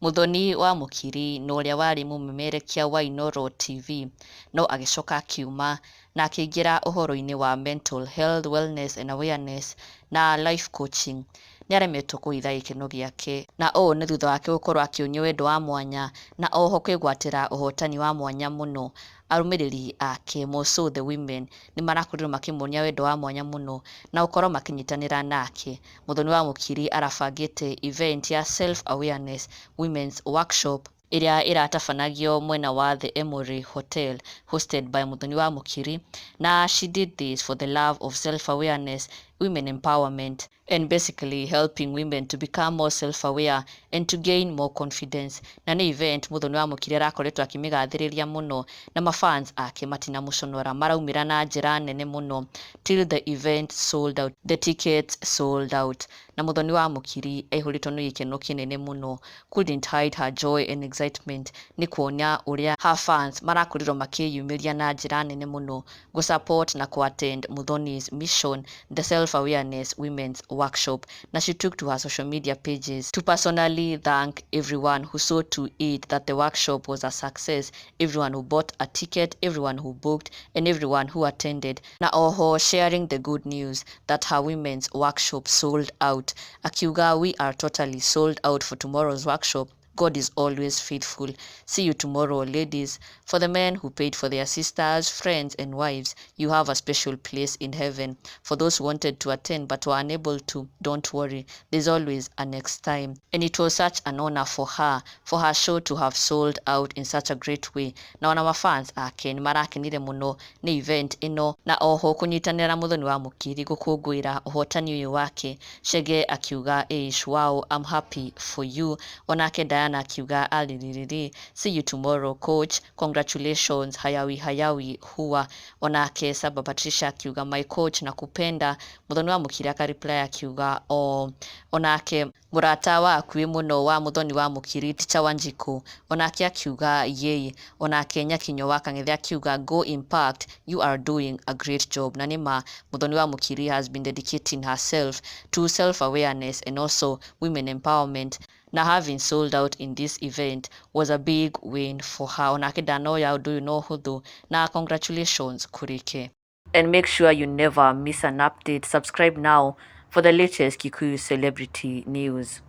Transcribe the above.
Muthoni wa Mũkiri na ũrĩa warĩ mũmemerekia wa Inooro TV no agĩcoka akiuma na akĩingĩra ũhoro-inĩ wa mental health, wellness and awareness na life coaching. Nĩ aremetwo kũhitha gĩkeno gĩake na ũũ nĩ thutha wake gũkorwo akĩonio wendo wa mwanya na oho kwĩgwatĩra ũhotani wa mwanya mũno. Arũmĩrĩri ake, more so the women, nĩ marakorirwo makĩmuonia wendo wa mwanya mũno na gũkorwo makĩnyitanĩra nake. Muthoni wa Mũkiri arabangĩte event ya self awareness women's workshop ĩrĩa ĩratabanagio mwena wa The Emory Hotel, hosted by Muthoni wa Mũkiri, na she did this for the love of self awareness, women empowerment and basically helping women to become more self-aware and to gain more confidence. Na nĩ event Muthoni wa Mũkiri arakoretwo akĩmĩgathĩrĩria mũno na mafans ake matinamũconora, maraumĩra na njĩra nene mũno till the event sold out, the tickets sold out. Na Muthoni wa Mũkiri aihũrĩtwo nĩ gĩkeno kĩnene mũno, couldn't hide her joy and excitement nĩ kuona ũrĩa her fans marakorirwo makĩyumĩria na njĩra nene mũno gũ support na kũ attend Muthoni's mission, the self awareness women's workshop. Na she took to her social media pages to personally thank everyone who saw to it that the workshop was a success, everyone who bought a ticket, everyone who booked and everyone who attended, na oho sharing the good news that her women's workshop sold out, akiuga, "We are totally sold out for tomorrow's workshop. God is always faithful. See you tomorrow, ladies. For the men who paid for their sisters, friends, and wives, you have a special place in heaven. For those who wanted to attend but were unable to, don't worry. There's always a next time." And it was such an honor for her show to have sold out in such a great way. Na ona mafans ake nĩ marakenire mũno nĩ event ĩno na oho kũnyitanĩra na Muthoni wa Mũkiri gũkũngũĩra ũhotani ũyũ wake. Chege akiuga, "Ish, wow, I'm happy for you." Onake Diana akiuga, "Alililili, see you tomorrow, coach. Congratulations, hayawi hayawi huwa." Onake Saba Patricia akiuga, "My coach, nakupenda." Muthoni wa Mũkiri akareply akiuga, "Oh." Onake mũrata wa hakuhĩ mũno wa Muthoni wa Mũkiri, Teacher Wanjiku, onake akiuga, "Yay." Onake Nyakinyo wa Kang'ethe akiuga, "Go Impact, you are doing a great job." Na nĩma Muthoni wa Mũkiri has been dedicating herself to self awareness and also women empowerment, na having sold out in this event was a big win for her. Onake ndanoya ũndũ ũyũ no ũhũthũ na congratulations kũrĩ. And make sure you never miss an update. Subscribe now for the latest Kikuyu celebrity news.